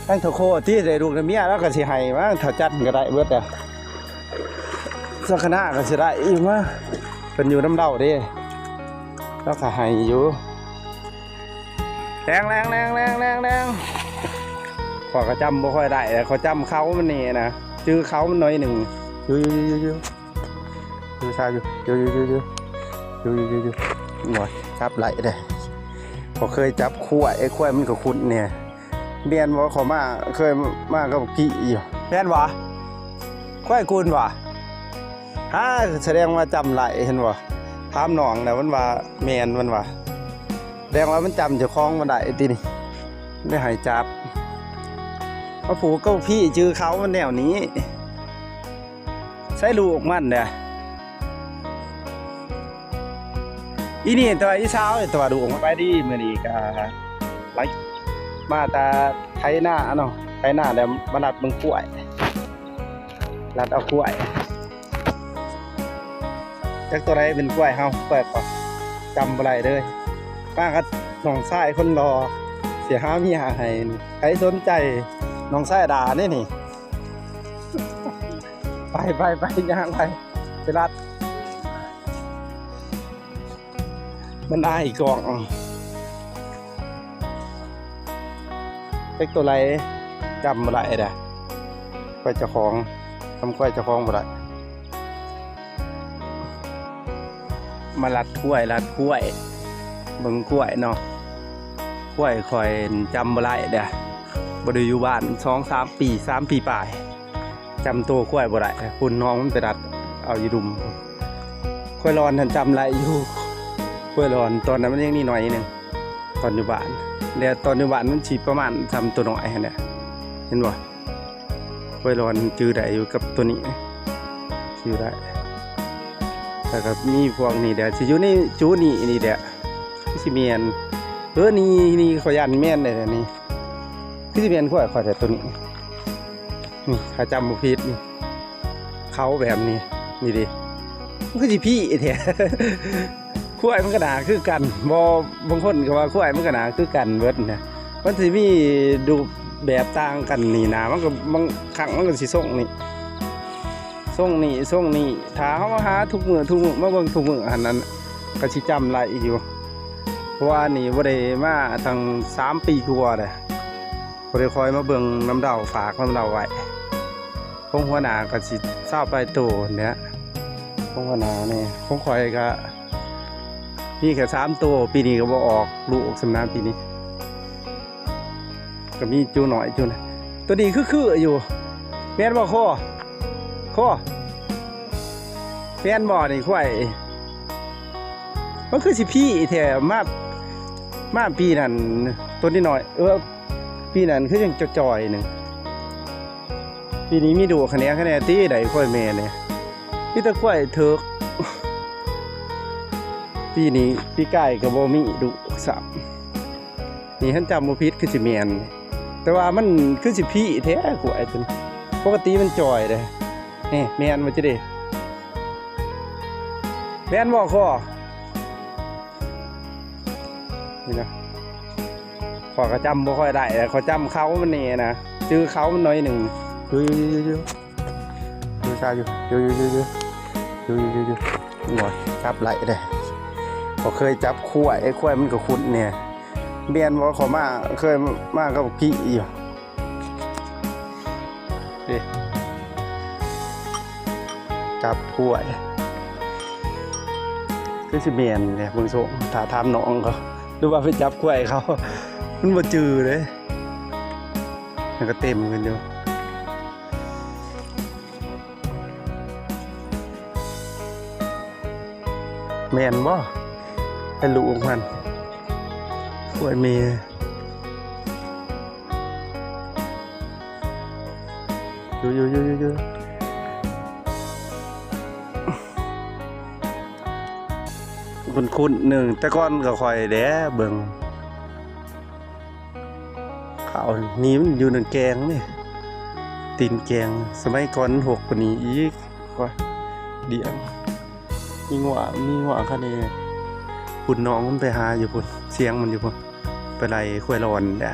ທາງເຖົ້າໂຄຕິໄດ້ລູກໄດ້ເມຍ ລາວກໍຊິໃຫ້ມັ້ງ ເຖົ້າຈັນກໍໄດ້ເບິດແຫຼະ ສັກຄະນາກໍຊິໄດ້ຢູ່ມາ ເພິ່ນຢູ່ນຳລາວເດ້ ລາວກໍໃຫ້ຢູ່ ແລງໆໆໆໆ ຂ້ອຍກໍຈຳບໍ່ຄ່ອຍໄດ້ແຫຼະ ຂ້ອຍຈຳເຂົາມັນນີ້ນະ ຈື່ເຂົາມັນໜ້ອຍໜຶ່ງ ຢູ່ໆໆໆ ຢູ່ຊາຢູ່ ຢູ່ໆໆໆ ຢູ່ໆໆໆ ໂອ້ຍ ຈັບໄລ່ເດ້ ຂ້ອຍເຄີຍຈັບຄວາຍ ຄວາຍມັນກໍຂຸດແດ່ ແມ່ນບໍ່ ເຂົາມາ ເຄີຍມາກັບພີ່ຢູ່ ແມ່ນບໍ່ ຄວາຍກຸນບໍ່ ຫາ ສະແດງວ່າຈຳໄລ່ ເຫັນບໍ່ ຖາມນ້ອງແລ້ວ ມັນວ່າແມ່ນ ມັນວ່າ ສະແດງວ່າມັນຈຳເຈົ້າຂອງບໍ່ໄດ້ຕິນີ້ ໄດ້ໃຫ້ຈັບ ມາຜູກກັບພີ່ ຈື່ເຂົາມັນແນວນີ້ ໃສ່ລູກມັນເດ້ ອີນີ້ຕົວະ ອີສາວຕົວະ ລູກມັນ ສະບາຍດີ ມື້ນີ້ກະໄລມາແຕ່ໄຖນາເນາະ ໄຖນາແລ້ວມາລັດເບິ່ງຄວາຍ ລັດເອົາຄວາຍ ຈັກຕົວໃດເປັນຄວາຍເຮົາ ຄວາຍກໍຈຳບໍ່ໄດ້ເລີຍ ມາກັບນ້ອງຊາຍຄົນຫຼໍ່ ຊິຫາເມຍໃຫ້ ໃຜສົນໃຈ ນ້ອງຊາຍດາເດ້ນີ້ ໄປໆໆ ຍ່າງໄປ ໄປລັດ ມັນອາຍກ້ອງ ຈັກໂຕໃດຈຳບໍ່ໄດ້ເດ້ ຄວາຍເຈົ້າຂອງ ຈຳຄວາຍເຈົ້າຂອງບໍ່ໄດ້ ມາລັດຄວາຍ ລັດຄວາຍ ເບິ່ງຄວາຍເນາະ ຄວາຍຂ້ອຍຈຳບໍ່ໄດ້ເດ້ ບໍ່ໄດ້ຢູ່ບ້ານສອງສາມປີ ສາມປີປາຍ ຈຳໂຕຄວາຍບໍ່ໄດ້ ພຸ້ນນ້ອງມັນໄປລັດເອົາຢູ່ດຸ່ມ ຄວາຍຫຼອນຫັ້ນຈຳໄດ້ຢູ່ ຄວາຍຫຼອນຕອນນັ້ນມັນຍັງນ້ອຍໜຶ່ງ ຕອນຢູ່ບ້ານ ແລ້ວຕອນຢູ່ບ້ານມັນຊິປະມານສ່ຳໂຕນ້ອຍຫັ້ນແຫຼະ ເຫັນບໍ່ ຄວາຍຫຼອນຈື່ໄດ້ຢູ່ກັບໂຕນີ້ ຈື່ໄດ້ ແລ້ວກໍມີພວກນີ້ແຫຼະ ຊິຢູ່ໃນຈຸນີ້ນີ້ແຫຼະ ຄືຊິແມ່ນ ເອີ ນີ້ ນີ້ ຂ້ອຍຢ້ານແມ່ນແຫຼະນີ້ ຄືຊິແມ່ນຄວາຍຂ້ອຍແຫຼະໂຕນີ້ ນີ້ ຖ້າຈຳບໍ່ຜິດນີ້ ເຂົາແບບນີ້ ນີ້ເດ້ ມັນຄືຊິພີ້ແທ້ ຄວາຍມັນກໍໜ້າຄືກັນ ບໍ່ ບາງຄົນກໍວ່າຄວາຍມັນກໍໜ້າຄືກັນເບິດນະ ມັນຊິມີຮູບແບບຕ່າງກັນນີ້ນະ ມັນກໍບາງຄັ້ງມັນກໍຊິຊົງນີ້ ຊົງນີ້ ຊົງນີ້ ຖ້າເຮົາມາຫາທຸກມື້ ທຸກມື້ ມາເບິ່ງທຸກມື້ຫັ້ນນັ້ນ ກໍຊິຈຳໄດ້ຢູ່ ເພາະວ່າອັນນີ້ບໍ່ໄດ້ມາຕັ້ງສາມປີກວ່າແລ້ວ ບໍ່ໄດ້ຄ່ອຍມາເບິ່ງນຳລາວ ຝາກນຳລາວໄວ້ ຂອງຫົວໜ້າກໍຊິຊາວປາຍໂຕຫັ້ນແຫຼະ ຂອງຫົວໜ້ານີ້ ຂອງຂ້ອຍກໍມີແຄ່ສາມໂຕ ປີນີ້ກໍບໍ່ອອກລູກສ່ຳນະ ປີນີ້ ກໍມີຈຸນ້ອຍຈຸນະ ໂຕນີ້ຄືໆຢູ່ ແມ່ນບໍ່ ຄໍ ຄໍ ແມ່ນບໍ່ນີ້ຄວາຍ ມັນຄືຊິພີ້ແທ້ ມາ ມາປີນັ້ນໂຕນ້ອຍໆ ເອີ ປີນັ້ນຄືຍັງຈ່ອຍໆໜຶ່ງ ປີນີ້ມີດູຂະແໜງຂະແໜງຕິ ໄດ້ຄວາຍແມ່ນີ້ ມີແຕ່ຄວາຍເຖິກ ປີນີ້ ປີກາຍກໍບໍ່ມີດູຊ້ຳ ນີ້ ຄັນຈຳບໍ່ຜິດຄືຊິແມ່ນ ແຕ່ວ່າມັນຄືຊິພີ້ແທ້ ຄວາຍໂຕນີ້ ປົກກະຕິມັນຈ່ອຍເດ້ ນີ້ ແມ່ນບໍ່ ຈະເດ້ ແມ່ນບໍ່ ຄໍ ນີ້ນະ ຂ້ອຍກໍຈຳບໍ່ຄ່ອຍໄດ້ແຫຼະ ຂ້ອຍຈຳເຂົາມັນນີ້ນະ ຈື່ເຂົາມັນໜ້ອຍໜຶ່ງ ຢູ່ ຢູ່ ຢູ່ ຢູ່ ຢູ່ຊາຢູ່ ຢູ່ ຢູ່ ຢູ່ ຢູ່ ໂອ້ຍ ຈັບໄລ່ເດ້ ຂ້ອຍເຄີຍຈັບຄວາຍ ຄວາຍມັນກໍຂຸດແດ່ ແມ່ນບໍ່ ຂ້ອຍມາ ເຄີຍມາກັບພີ່ຢູ່ ເດ້ ຈັບຄວາຍ ຄືຊິແມ່ນແຫຼະ ເບິ່ງຊົງ ຖ້າຖາມນ້ອງເຂົາ ຫຼືວ່າໄປຈັບຄວາຍເຂົາ ມັນບໍ່ຈື່ເດ້ ມັນກໍເຕັມກັນຢູ່ ແມ່ນບໍ່ ໄອ້ລູກມັນ ຄວາຍແມ່ ຢູ່ໆໆໆ ຄຸ້ນໆໜຶ່ງ ແຕ່ກ່ອນກໍຂ້ອຍແຫຼະເບິ່ງ ຂ້າວນີ້ມັນຢູ່ໃນແກງນີ້ ຕີນແກງ ສະໄໝກ່ອນມັນຫົກກວ່ານີ້ອີກ ດຽງ ມີງົວ ມີງົວຄະເນ ພຸ້ນ ນ້ອງມັນໄປຫາຢູ່ພຸ້ນ ສຽງມັນຢູ່ພຸ້ນ ໄປໄລ່ຄວາຍຫຼອນແຫຼະ.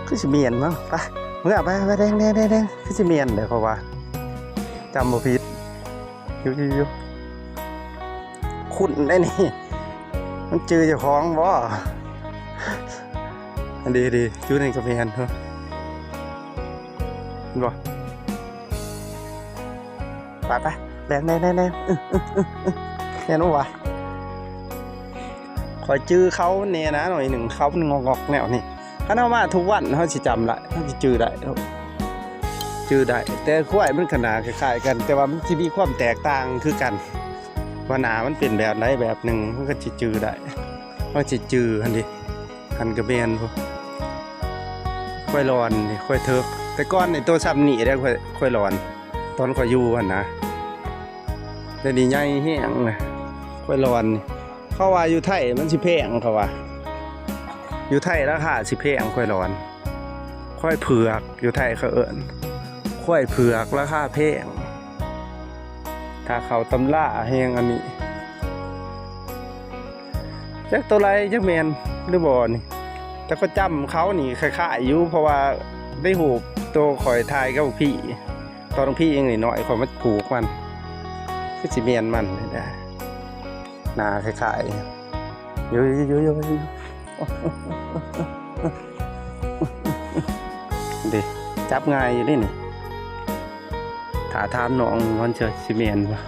ຄືຊິແມ່ນມັ້ງ. ໄປ ເມືອ ໄປ ໄປ ແດງ ແດງ ແດງ ແດງ. ຄືຊິແມ່ນແຫຼະ ເພາະວ່າຈຳບໍ່ຜິດ. ຢູ່ ຢູ່ ຢູ່ ຄຸ້ນໄດ໋ນີ້. ມັນຈື່ເຈົ້າຂອງບໍ່? ອັນ ດີ ດີ ຢູ່ນີ້ກໍແມ່ນ ເຫັນບໍ່? ໄປ ໄປ ແລ່ນ ແລ່ນ ແລ່ນ ແລ່ນ. ອື ອື ອື ອື ແມ່ນບໍ່ວະ? ຂ້ອຍຈື່ເຂົາແດ່ນະ ໜ້ອຍໜຶ່ງ ເຂົາມັນງອກໆແນວນີ້. ຄັນເຮົາມາທຸກວັນ ເຮົາຊິຈຳໄດ້ ເຮົາຊິຈື່ໄດ້ ຈື່ໄດ້. ແຕ່ຄວາຍມັນກໍໜ້າຄ້າຍໆກັນ ແຕ່ວ່າມັນຊິມີຄວາມແຕກຕ່າງຄືກັນ ວ່າໜ້າມັນເປັນແບບໃດແບບໜຶ່ງ ມັນກໍຊິຈື່ໄດ້ ເຮົາຊິຈື່ຫັ້ນເດ. ຫັ້ນກໍແມ່ນພຸ້ນ ຄວາຍຫຼອນນີ້ ຄວາຍເຖິກ. ແຕ່ກ່ອນນີ້ໂຕຊ່ຳນີ້ເດ້ ຄວາຍ ຄວາຍຫຼອນ ຕອນຂ້ອຍຢູ່ຫັ້ນນະ. ດຽວນີ້ໃຫຍ່ແຮງນະ ຄວາຍຫຼອນນີ້. ເຂົາວ່າຢູ່ໄທມັນຊິແພງ ເຂົາວ່າຢູ່ໄທລາຄາຊິແພງ ຄວາຍຫຼອນ. ຄວາຍເຜືອກ ຢູ່ໄທເຂົາເອີ້ນຄວາຍເຜືອກ ລາຄາແພງ ຖ້າເຂົ້າຕຳລາແຮງອັນນີ້. ຈັກໂຕໃດ ຈັກແມ່ນຫຼືບໍ່ນີ້ ແຕ່ກໍຈຳເຂົານີ້ຄ້າຍໆຢູ່ ເພາະວ່າໄດ້ຮູບໂຕຂ້ອຍຖ່າຍກັບພີ່ ຕອນພີ່ຍັງນ້ອຍໆ ຂ້ອຍມາຜູກມັນ ຄືຊິແມ່ນມັນນີ້ນະ ໜ້າຄ້າຍໆຢູ່ ຢູ່ ຢູ່ ຢູ່ ຢູ່. ເດ້ ຈັບງ່າຍຢູ່ເດ້ນີ້. ຖ້າຖາມນ້ອງມັນຈະຊິແມ່ນບໍ່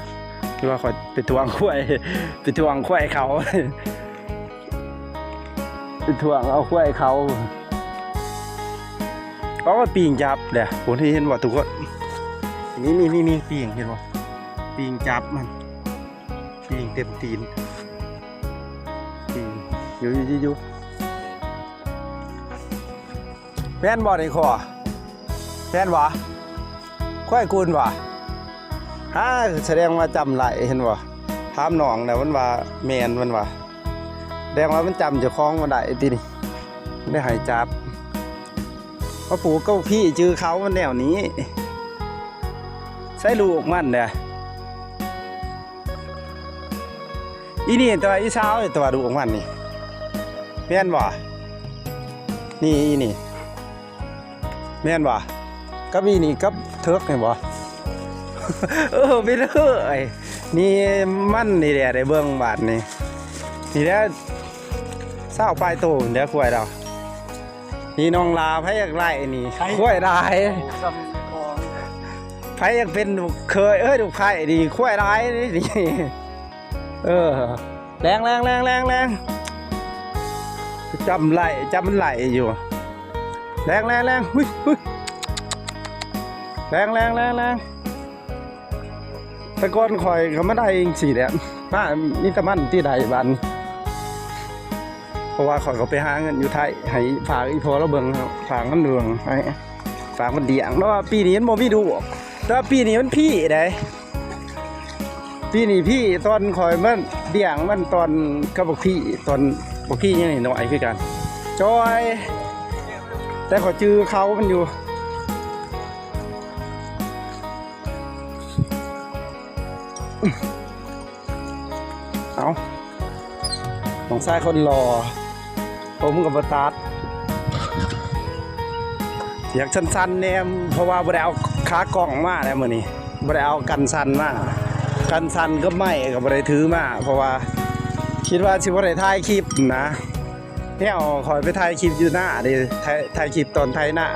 ຫຼືວ່າຂ້ອຍໄປທວງຄວາຍ ໄປທວງຄວາຍເຂົາ ໄປທວງເອົາຄວາຍເຂົາ. ເອົາ ປີງຈັບເດ້ ໂຫ ເຫັນບໍ່ທຸກຄົນ? ນີ້ ນີ້ ນີ້ ປີງ ເຫັນບໍ່? ປີງຈັບມັນ ປີງເຕັມຕີນ ປີງ ຢູ່ ຢູ່ ຢູ່ ຢູ່. ແມ່ນບໍ່ນີ້ ຄວາຍ? ແມ່ນບໍ່? ຄວາຍກຸນບໍ່? ຫາ ສະແດງວ່າຈຳໄດ້ ເຫັນບໍ່? ຖາມນ້ອງແລ້ວ ມັນວ່າແມ່ນ ມັນວ່າ ສະແດງວ່າມັນຈຳເຈົ້າຂອງບໍ່ໄດ້ຕິນີ້ ໄດ້ໃຫ້ຈັບ. ມາຜູກກັບພີ່ຈື່ເຂົາ ມັນແນວນີ້. ໃສ່ລູກມັນເດ້. ອີນີ້ຕົວະ ອີສາວຕົວະ ລູກຂອງມັນນີ້ ແມ່ນບໍ່? ນີ້ ອີນີ້ ແມ່ນບໍ່? ກັບອີນີ້ ກັບເຖິກນີ້ບໍ່? ເອີ ໄປເລີຍ ນີ້ມັນນີ້ແຫຼະ ໄດ້ເບິ່ງບາດນີ້ ນີ້ແຫຼະ ຊາວປາຍໂຕແຫຼະ ຄວາຍລາວ. ນີ້ນ້ອງຫຼ້າ ໃຜຢາກໄດ້ນີ້ ຄວາຍຫຼາຍ ໂອ້ ຊ່ຳຂອງ ໃຜຢາກເປັນລູກເຂີຍ ເອີຍ ລູກໃພ້ນີ້ ຄວາຍຫຼາຍນີ້. ເອີ ແລ່ນ ແລ່ນ ແລ່ນ ແລ່ນ ແລ່ນ ຈຳໄລ່ ຈຳມັນໄລ່ຢູ່ ແລ່ນ ແລ່ນ ແລ່ນ ຫຸ້ຍ ຫຸ້ຍ ແລ່ນ ແລ່ນ ແລ່ນ ແລ່ນ. ແຕ່ກ່ອນຂ້ອຍກໍມາໄດ້ຈັ່ງຊີ້ແຫຼະ ມາມີແຕ່ມັນທີ່ໄດ້ບາດນີ້ ເພາະວ່າຂ້ອຍກໍໄປຫາເງິນຢູ່ໄທ ໃຫ້ຝາກອີ່ພໍ່ລາວເບິ່ງ ຝາກມັນເບິ່ງ ໃຫ້ຝາກມັນລ້ຽງ. ແຕ່ວ່າປີນີ້ມັນບໍ່ມີລູກ ແຕ່ວ່າປີນີ້ມັນພີ້ເດ້ ປີນີ້ພີ້. ຕອນຂ້ອຍມາລ້ຽງມັນຕອນກັບບັກພີ້ ຕອນບັກພີ້ຍັງນ້ອຍໆຄືກັນ ຈ່ອຍ ແຕ່ຂ້ອຍຈື່ເຂົາມັນຢູ່. ເອົາ ນ້ອງຊາຍຄົນຫຼໍ່ ຜົມກໍບໍ່ຕັດ ຢາກສັ້ນໆແດ່ ເພາະວ່າບໍ່ໄດ້ເອົາຂາກ້ອງມາແລ້ວມື້ນີ້ ບໍ່ໄດ້ເອົາກັນສັ່ນມາ ກັນສັ່ນກັບໄມ້ກໍບໍ່ໄດ້ຖືມາ ເພາະວ່າຄິດວ່າຊິບໍ່ໄດ້ຖ່າຍຄລິບນະ. ແນວຂ້ອຍໄປຖ່າຍຄລິບຢູ່ນາເດ້ ຖ່າຍ ຖ່າຍຄລິບຕອນໄຖນາ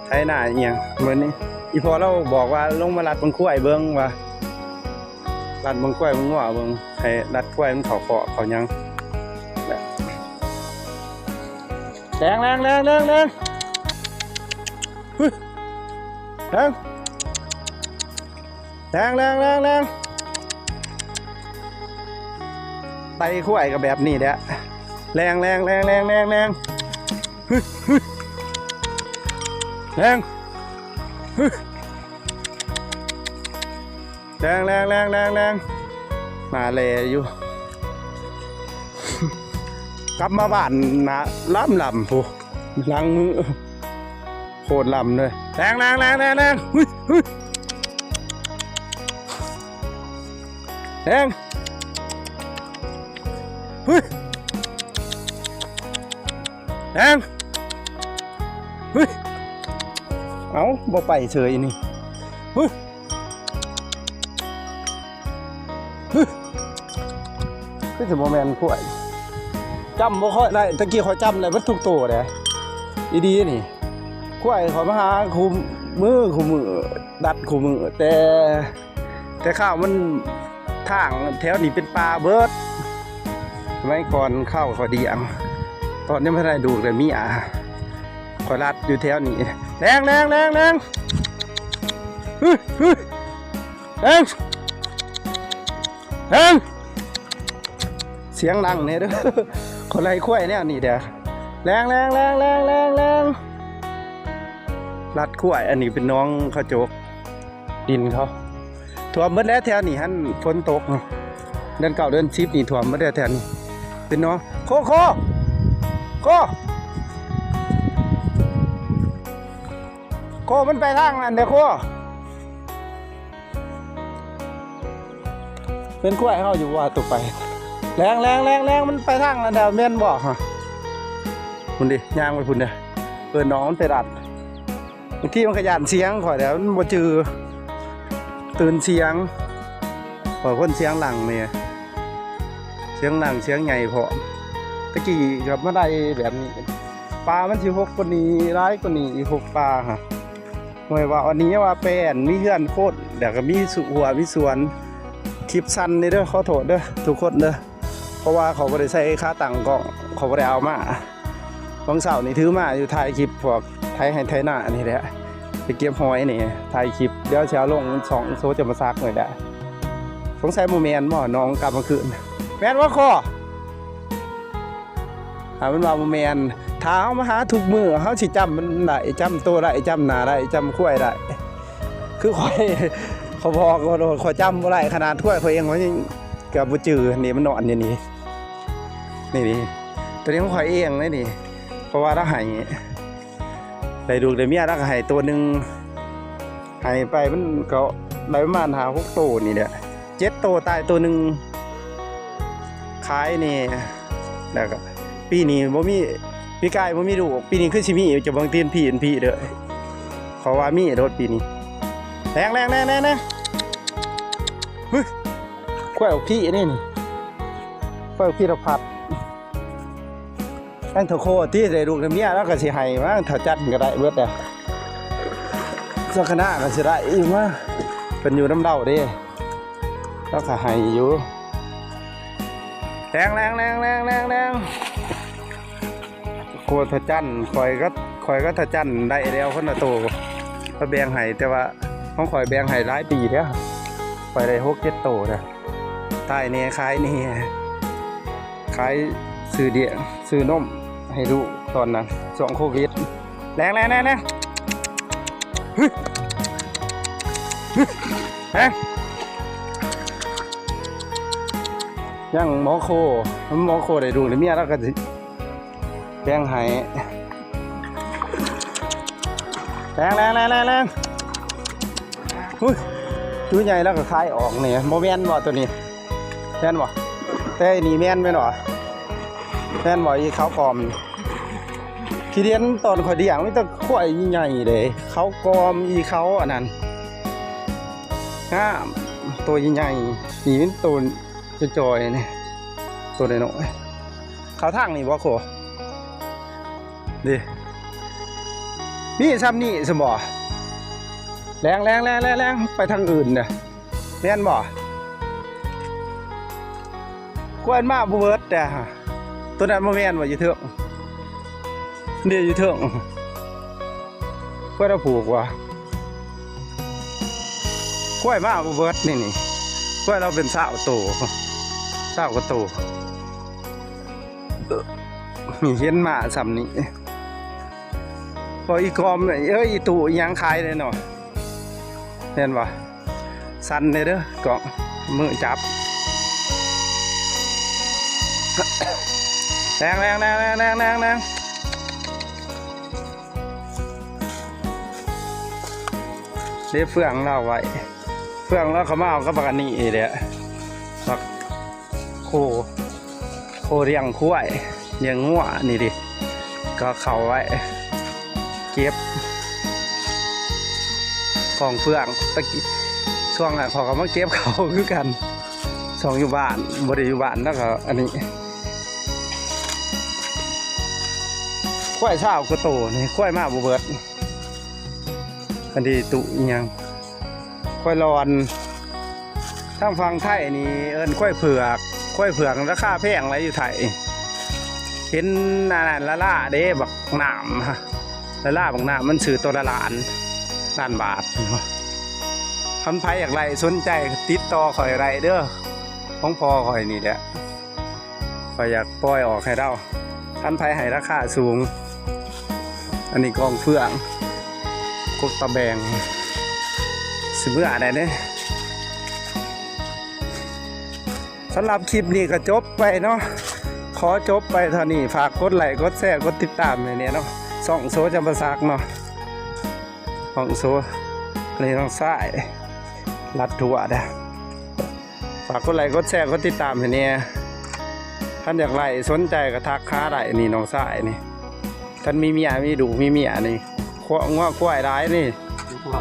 ໄຖນາອີ່ຫຍັງມື້ນີ້ ອີ່ພໍ່ລາວບອກວ່າລົງມາລັດເບິ່ງຄວາຍເບິ່ງວ່າ ລັດເບິ່ງຄວາຍເບິ່ງງົວເບິ່ງ ໃຫ້ລັດຄວາຍມັນເຂົ້າຄອກເຂົ້າຫຍັງ. ແລ່ນ ແລ່ນ ແລ່ນ ແລ່ນ ແລ່ນ ຫຶ ແລ່ນ ແລ່ນ ແລ່ນ ແລ່ນ ແລ່ນ ໄຕ່ຄວາຍກໍແບບນີ້ແຫຼະ ແລ່ນ ແລ່ນ ແລ່ນ ແລ່ນ ແລ່ນ ແລ່ນ ຫຶ ຫຶ ແລ່ນ ຫຶ ແລ່ນ ແລ່ນ ແລ່ນ ແລ່ນ ແລ່ນ ມາແລ່ຢູ່ ກັບມາບ້ານນະ ລຳໆພຸ້ນ ຫຼັງມື ໂຄດລຳເລີຍ ແລ່ນ ແລ່ນ ແລ່ນ ແລ່ນ ແລ່ນ ຫຶ ຫຶ ແລ່ນ ຫຶ ແລ່ນ ເຮີ້ຍ ເອົ້າ ບໍ່ໄປເສີຍນີ້ ເຮີ້ຍ ເຮີ້ຍ ຄືຊິບໍ່ແມ່ນຄວາຍ ຈຳບໍ່ຄ່ອຍໄດ້ ຕະກີ້ຂ້ອຍຈຳໄດ້ເບິດທຸກໂຕເດ້ ອີດີນີ້ ຄວາຍຂ້ອຍມາຫາຄູ່ມື້ ຄູ່ມື້ ດັດຄູ່ມື້ ແຕ່ ແຕ່ຄາວມັນ ທາງແຖວນີ້ເປັນປ່າເບິດ ສະໄໝກ່ອນຄາວຂ້ອຍດຽງ ຕອນຍັງບໍ່ທັນໄດ້ລູກໄດ້ເມຍ ຂ້ອຍລັດຢູ່ແຖວນີ້ ແລງ ແລງ ແລງ ແລງ ຮຶ ຮຶ ແລງ ແລງ ສຽງດັງແດ່ເດີ ຂ້ອຍໄລ່ຄວາຍແນວນີ້ເດີ ແລງ ແລງ ແລງ ລັດຄວາຍ ອັນນີ້ເປັນໜອງເຂົາໂຈກ ດິນເຂົາ ຖ້ວມເບິດແລ້ວແຖວນີ້ຫັ້ນ ຝົນຕົກ ເດືອນເກົ້າເດືອນສິບນີ້ຖ້ວມເບິດແລ້ວແຖວນີ້ ເປັນເນາະ ໂຄ ໂຄ ໂຄ ໂຄ ມັນໄປທາງນັ້ນເດ້ ໂຄ ເປັນຄວາຍເຮົາຢູ່ວ່າຕົກໄປ ແລງ ແລງ ແລງ ແລງ ມັນໄປທາງນັ້ນແລ້ວ ແມ່ນບໍ່ຮະ ພຸ້ນເດ້ ຍ່າງໄປພຸ້ນເດ້ ເອີ້ນນ້ອງມັນໄປດັດ ບາງທີມັນກໍຢ້ານສຽງຂ້ອຍແຫຼະ ມັນບໍ່ຈື່ ຕື່ນສຽງ ຂ້ອຍຄົນສຽງດັງແດ່ ສຽງດັງສຽງໃຫຍ່ພ້ອມ ຕະກີ້ກໍມາໄດ້ແບບນີ້ ປາມັນຊິຫົກກວ່ານີ້ ຫຼາຍກວ່ານີ້ອີກ ຫົກປາຫະ ຫ້ວຍ ວ່າອັນນີ້ວ່າແປນ ມີເຮືອນຄົນ ແລ້ວກໍມີສວນ ມີສວນ ຄລິບສັ້ນເດີ ຂໍໂທດເດີ ທຸກຄົນເດີ. ເພາະວ່າເຂົາບໍ່ໄດ້ໃສ່ຂາຕັ້ງກ້ອງ ເຂົາບໍ່ໄດ້ເອົາມາ ຫວ່າງເຊົ້ານີ້ຖືມາຢູ່ ຖ່າຍຄລິບພວກໄຖໄຮ່ໄຖນານີ້ແຫຼະ ໄປເກັບຫອຍນີ້ ຖ່າຍຄລິບ ດຽວຊິເອົາລົງຊ່ອງໂຊຈຳປາສັກນີ້ແຫຼະ. ສົງໄສບໍ່ແມ່ນບໍ ນ້ອງກັບມາຄືນ ແມ່ນບໍ່ຄໍ? ຖ້າມັນວ່າບໍ່ແມ່ນ ຖ້າເຮົາມາຫາທຸກມື້ ເຮົາຊິຈຳມັນໄດ້ ຈຳໂຕໄດ້ ຈຳໜ້າໄດ້ ຈຳຄວາຍໄດ້ ຄືຂ້ອຍ ຂ້ອຍບອກໂລດ ຂ້ອຍຈຳບໍ່ໄດ້ ຂະໜາດຄວາຍຂ້ອຍເອງ ຂ້ອຍຍັງ ກໍບໍ່ຈື່ນີ້ ມັນນອນຢູ່ນີ້ ນີ້ໆ ໂຕນີ້ຂອງຂ້ອຍເອງເດ້ນີ້ ເພາະວ່າລາວໃຫ້ ໄດ້ລູກໄດ້ເມຍ ລາວກໍໃຫ້ໂຕໜຶ່ງ ໃຫ້ໄປມັນກໍໄດ້ປະມານຫ້າຫົກໂຕນີ້ແຫຼະ ເຈັດໂຕ ຕາຍໂຕໜຶ່ງ ຂາຍນີ້ ແລ້ວກໍປີນີ້ບໍ່ມີ ປີກາຍບໍ່ມີລູກ ປີນີ້ຄືຊິມີ ຈະເບິ່ງຕີນພີ້ເດີ ເພາະວ່າມີໂລດປີນີ້ ແລງໆໆໆ ເຮີ້ຍ ຄວາຍອອກພີ້ນີ້ ນີ້ ຄວາຍອອກພີ້ລະພັດ ແມ່ນເຖົ້າໂຄຕິ ໄດ້ລູກໄດ້ເມຍ ລາວກໍຊິໃຫ້ມັ້ງ ເຖົ້າຈັນກໍໄດ້ເບິດແຫຼະ ສັກຄະນາກໍຊິໄດ້ອີກມາ ເພິ່ນຢູ່ນຳລາວເດ້ ລາວກໍໃຫ້ຢູ່ ແລງໆໆໆໆ ໂຄ ເຖົ້າຈັນ ຂ້ອຍກໍ ຂ້ອຍກໍເຖົ້າຈັນໄດ້ແລ້ວຄົນລະໂຕ ເຂົາແບ່ງໃຫ້ ແຕ່ວ່າຂອງຂ້ອຍແບ່ງໃຫ້ຫຼາຍປີແລ້ວ ຂ້ອຍໄດ້ຫົກເຈັດໂຕແລ້ວ ຕາຍແດ່ ຂາຍແດ່ ຂາຍຊື້ເດຍ ຊື້ນົມໃຫ້ລູກຕອນນັ້ນ ຊ່ວງໂຄວິດ ແລງໆໆໆ ຮຶ ຮຶ ຮະ ຍັງໝໍໂຄ ໝໍໂຄໄດ້ລູກໄດ້ເມຍ ລາວກໍຊິ ແບ່ງໃຫ້ ແລງໆໆໆໆ ຫຸ້ຍ ໂຕໃຫຍ່ແລ້ວກໍຂາຍອອກນີ້ ບໍ່ແມ່ນບໍ່ໂຕນີ້ ແມ່ນບໍ່? ແຕ່ນີ້ແມ່ນ ແມ່ນບໍ່? ແມ່ນບໍ່? ອີຂາວກອມ ຂີ້ດຽນຕອນຂ້ອຍລ້ຽງມີແຕ່ຄວາຍໃຫຍ່ເດ້ ຂາວກອມ ອີຂາວອັນນັ້ນ ງາມ ໂຕໃຫຍ່ໆ ນີ້ມັນໂຕຈ່ອຍໆ ນີ້ ໂຕນ້ອຍໆ ເຂົ້າທາງນີ້ບໍ່ໂຄ? ເດ້ ມີຊ່ຳນີ້ຊັ້ນບໍ່? ແລງໆໆໆ ໄປທາງອື່ນເດີ້ ແມ່ນບໍ່? ຄວາຍມາບໍ່ເບິດແຕ່ ໂຕນັ້ນບໍ່ແມ່ນບໍ່ ຢູ່ເທິງ ເດ້ ຢູ່ເທິງ ຄວາຍລາວຜູກວ່າ ຄວາຍມາບໍ່ເບິດນີ້ ນີ້ ຄວາຍລາວເປັນຊາວໂຕ ຊາວກວ່າໂຕ ນີ້ເຫັນມາຊ່ຳນີ້ ພໍອີກອມ ເອີຍ ອີຕູ້ອີຫຍັງຂາຍເດ້ເນາະ ແມ່ນບໍ່? ສັ່ນເດີ ເດີ ກໍມືຈັບ ແລງໆໆໆໆໆ ເດ ເຟືອງລາວໄວ້ ເຟືອງລາວກໍມາເອົາກັບບັກອັນນີ້ແຫຼະ ບັກໂຄ ໂຄລ້ຽງຄວາຍ ລ້ຽງງົວ ນີ້ເດ ກໍເຂົ້າໄວ້ ເກັບກອງເຟືອງ ຕະກີ້ ຊ່ວງນັ້ນຂ້ອຍກໍມາເກັບເຂົ້າຄືກັນ ຊ່ວງຢູ່ບ້ານ ບໍ່ໄດ້ຢູ່ບ້ານແລ້ວກໍອັນນີ້ ຄວາຍຊາວກວ່າໂຕນີ້ ຄວາຍມາບໍ່ເບິດ ອັນນີ້ຕຸອີ່ຫຍັງ ຄວາຍລອນ ທາງຝັ່ງໄທນີ້ເອີ້ນຄວາຍເຜືອກ ຄວາຍເຜືອກລາຄາແພງຫຼາຍຢູ່ໄທ ເຫັນອັນນັ້ນລະລາເດ້ ບັກໜາມ ລະລາບັກໜາມ ມັນຊື້ໂຕລະລ້ານ ລ້ານບາດ ຄັນໃຜຢາກໄດ້ສົນໃຈຕິດຕໍ່ຂ້ອຍໄດ້ເດີ ຂອງພໍ່ຂ້ອຍນີ້ແຫຼະ ຂ້ອຍຢາກປ່ອຍອອກໃຫ້ລາວ ຄັນໃຜໃຫ້ລາຄາສູງ ອັນນີ້ກອງເຟືອງ ກົກຕະແບງ ຊິເມືອໄດ້ເດ້ ສຳລັບຄລິບນີ້ກໍຈົບໄປເນາະ ຂໍຈົບໄປເທົ່ານີ້ ຝາກກົດໄລ້ ກົດແຊ ກົດຕິດຕາມໃຫ້ແດ່ເນາະ ຊ່ອງໂສຈຳປາສັກເນາະ ຫ້ອງໂສ ອັນນີ້ນ້ອງຊາຍ ລັດທົ່ວເດ້ ຝາກກົດໄລ້ ກົດແຊ ກົດຕິດຕາມໃຫ້ແດ່ ຄັນຢາກໄລ່ສົນໃຈກໍທັກຫາໄດ້ ນີ້ນ້ອງຊາຍນີ້ ຄັນມີເມຍ ມີລູກ ມີເມຍນີ້ ຄວາ ງົວຄວາຍຫຼາຍນີ້ ງົວ